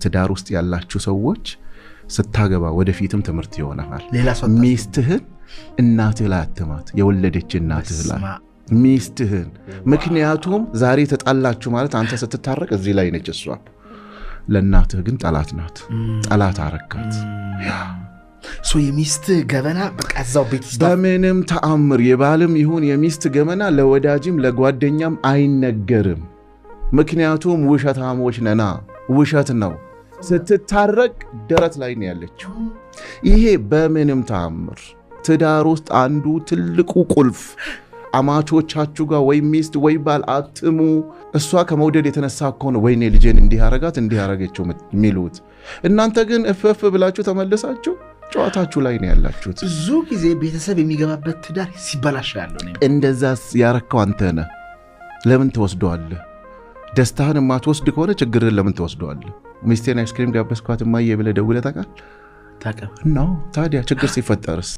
ትዳር ውስጥ ያላችሁ ሰዎች ስታገባ ወደፊትም ትምህርት ይሆናል። ሌላ ሰው ሚስትህን እናትህ ላይ አትማት፣ የወለደች እናትህ ላይ ሚስትህን። ምክንያቱም ዛሬ ተጣላችሁ ማለት አንተ ስትታረቅ እዚህ ላይ ነች እሷ፣ ለእናትህ ግን ጠላት ናት። ጠላት አረካት። So የሚስትህ ገበና በቃ እዛው ቤት ውስጥ። በምንም ተአምር የባልም ይሁን የሚስት ገመና ለወዳጅም ለጓደኛም አይነገርም። ምክንያቱም ውሸታሞች ነና፣ ውሸት ነው። ስትታረቅ ደረት ላይ ነው ያለችው። ይሄ በምንም ተአምር ትዳር ውስጥ አንዱ ትልቁ ቁልፍ አማቾቻችሁ ጋር ወይ ሚስት ወይ ባል አትሙ። እሷ ከመውደድ የተነሳ እኮ ነው ወይኔ ልጄን እንዲህ አረጋት እንዲህ አረገችው የሚሉት። እናንተ ግን እፍፍ ብላችሁ ተመልሳችሁ ጨዋታችሁ ላይ ነው ያላችሁት። ብዙ ጊዜ ቤተሰብ የሚገባበት ትዳር ሲበላሽ ያለው እንደዛ ያረከው አንተ ነህ። ለምን ትወስደዋለህ? ደስታህን የማትወስድ ከሆነ ችግርህን ለምን ትወስደዋለህ? ሚስቴን አይስክሪም ጋበዝኳት እማዬ ብለህ ደውለህ ታውቃለህ? ታውቃለህ? No። ታዲያ ችግር ሲፈጠርስ?